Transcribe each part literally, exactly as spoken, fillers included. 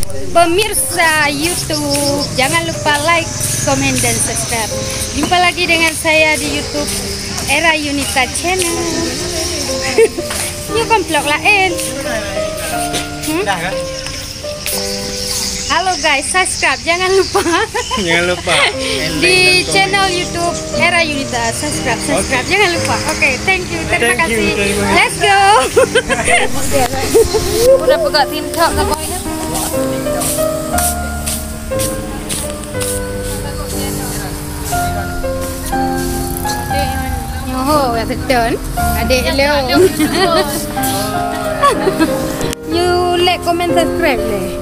Pemirsa YouTube, jangan lupa like, komen, dan subscribe. Jumpa lagi dengan saya di YouTube Era Yunita Channel. Yuk kan vlog lain. Hmm? Dah kan? Halo guys, subscribe jangan lupa. Jangan lupa. Di channel YouTube Era Yunita, subscribe, subscribe jangan lupa. Oke, thank you, terima kasih. Let's go. Udah pegang TikTok tak boleh. Nyoho ya seton. Adik lo. You like, comment, subscribe leh.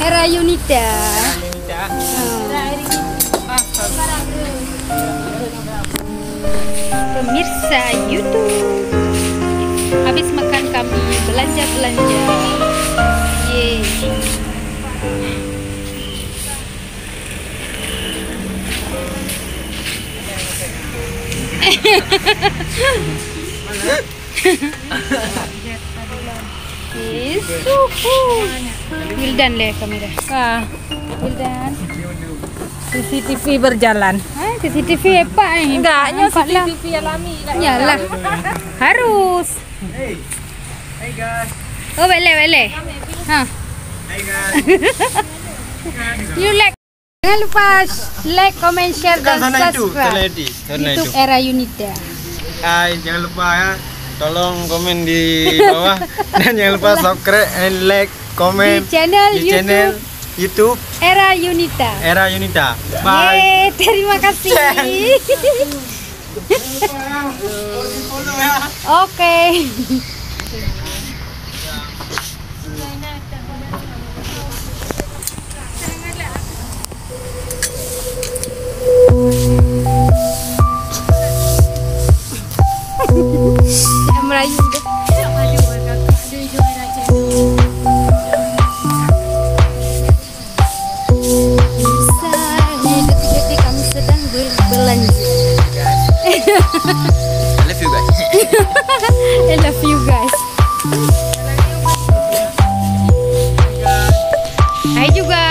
Era Yunita. Pemirsa YouTube, habis makan kami belanja-belanja. Yeay. Isuhu. Wildan leh kamera. Ah, Wildan. C C T V berjalan. Ha, C C T V hebat ni. Enggak, nyoe C C T V alami lah. Yalah. Harus. Hey. Hey guys. Oh, boleh, boleh. Ha. Hey guys. You like. Jangan lupa like, comment, share, dan subscribe YouTube Era Yunita. Hai, jangan lupa ya, tolong komen di bawah dan jangan lupa subscribe and like, comment di channel YouTube Era Yunita. Era Yunita. Bye. Yeay, terima kasih. Oke. Melayu dah. Pemirsa, ini detik-detik kami sedang berbelanja. I love you guys. I love you guys. Hai juga.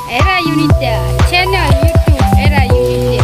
Era Yunita, channel YouTube Era Yunita.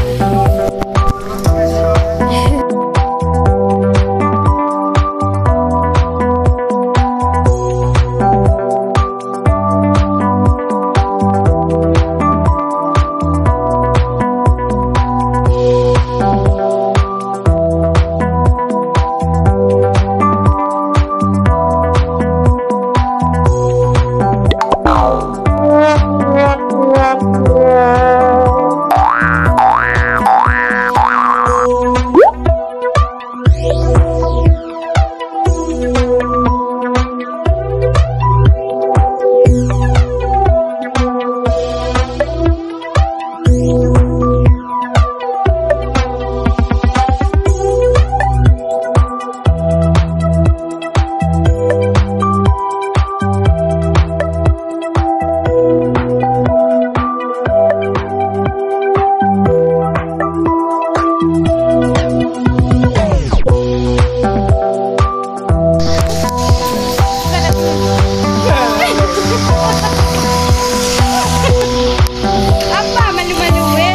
Apa malu-malu, eh?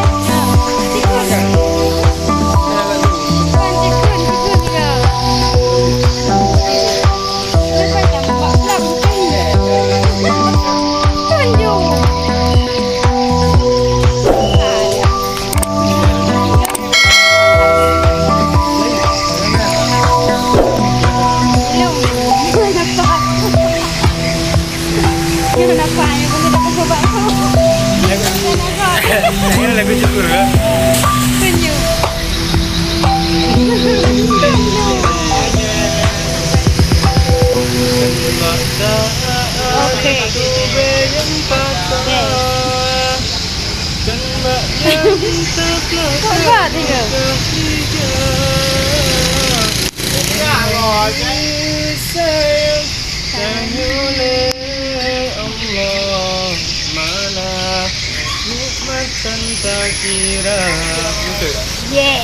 Tikus. Bukan tikus, tikus juga. Lepas dah buka pula, bukan. Tunjuk. Alah. Ini lagu syukur ke? Senyum. Oke. Oke. Kok berat dia? Yes.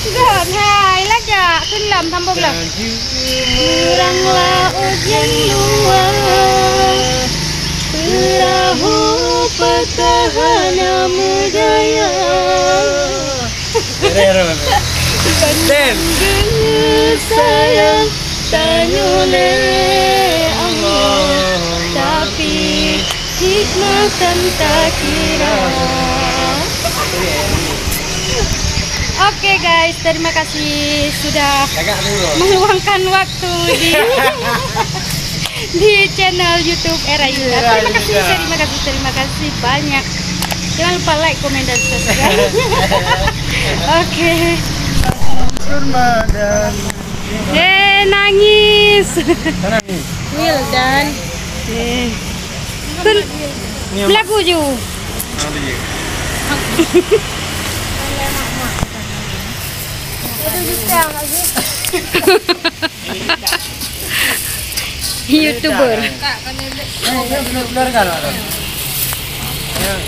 Good. Hai, lajak. Keulam, sambung lah. Meuranglah ujeuen luwa, peurahô patah hana meudaya. Stand. Geungeue sayang tanyoe lé Allah, tapi hikmah kan tak kira. Oke guys, terima kasih sudah meluangkan waktu di di channel YouTube Era Yuda. Terima kasih, terima kasih, terima kasih banyak. Jangan lupa like, komen, dan subscribe. Oke. Kurma dan Eh, nangis. Mana ni? Wildan. Eh. Kun lagu ju. Ada je. YouTuber.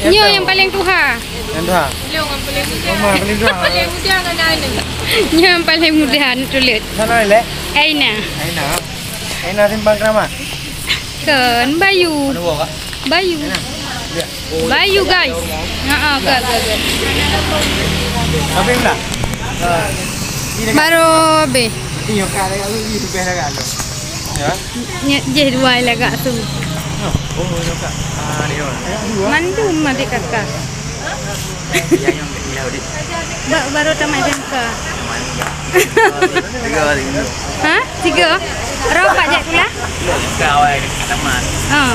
Nyoe nyang paling tuha. Nyang tuha. Belum, nyang paling muda. Rumah paling tuha. Paling muda kan ada. Nyang paling muda, aneuk tuleuet. Sana lé? Aina. Aina. Aina Simpang Keramat. Kon, Bayu. Mana buah, Kak? Bayu. Aina. Ya. Bayu, guys. Ha ah, ke, ke, ke. Habis dah? Baru habis. Ini yo, Kak, dah, dah, dah, dah, dah. Ya. Nyoe jih dua lagak tu. Oh, oh, Kak. Ah, dia. Mandum adik kakak. Ba-, baru tamat S M K. Tiga hari ni. Ha? Tiga? Rapat jak kuliah? Kau ai tamat. Ah.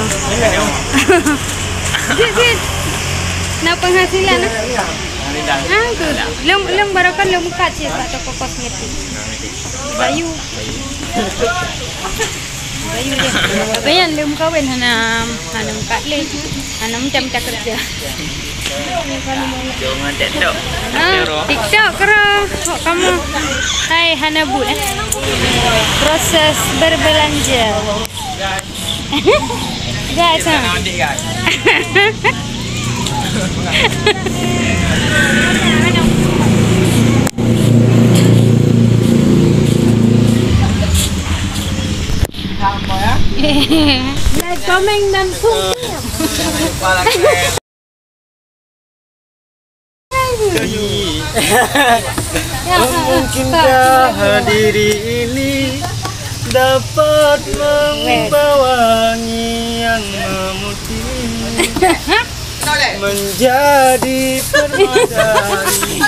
Jit, jit. Na penghasilan ah? Ah, tu. Lông, lông baru kan lông buka cit bak toko kosmetik. Bayu. Bayu je. Tapi nyan lom kawen hana, hana mukat lé. Hana macam-macam kerja. Jangan TikTok. Ah, TikTok kero. Kok kamu? Hai, hana but eh. Proses berbelanja. Guys, ha. Like, comment, dan subscribe. Mungkinkah diri ini dapat membawa angin yang memutih menjadi permadani?